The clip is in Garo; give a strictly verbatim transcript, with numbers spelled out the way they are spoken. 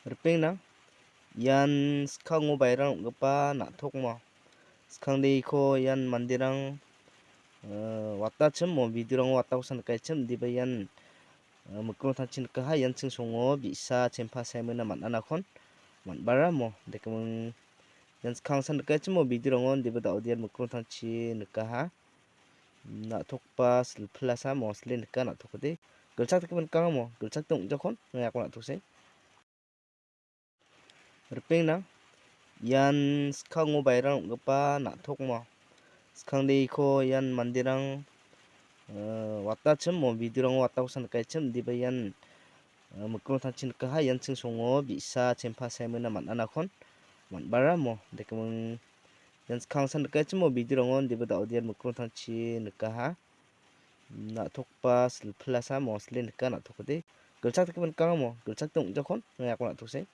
Ripengna, ian skango bairang ong·gipa na·tokmo. Skangdeko ian manderang, eh, watachim mo, videorango watakosa nikaichim, indiba ian, eh, mikrotangchi nikaha, ian chingsongo bi·sa chempa saimena man·anakon man·bara mo. Dekeming ian skangsa nikaichim mo, videorango indiba da·ode ian mikrotangchi nikaha. Na·tokba silpilasa mo, sile nika na·tokode. Gilchak dake minkangamo, gilchakde ong·jakon, nangako na·tokse. Ripengna, ian skango bairang ong·gipa na·tokmo. Skangdeko ian manderang, eh, watachim mo, videorango watakosa nikaichim, indiba ian, eh, mikrotangchi nikaha, ian chingsongo bi·sa chempa saimena man·anakon man·bara mo. Dekeming ian skangsa nikaichim mo, videorango indiba da·ode ian mikrotangchi nikaha. Na·tokba silpilasa mo, sile nika na·tokode. Gilchak dake minkangamo, gilchakde ong·jakon, nangako na·tokse.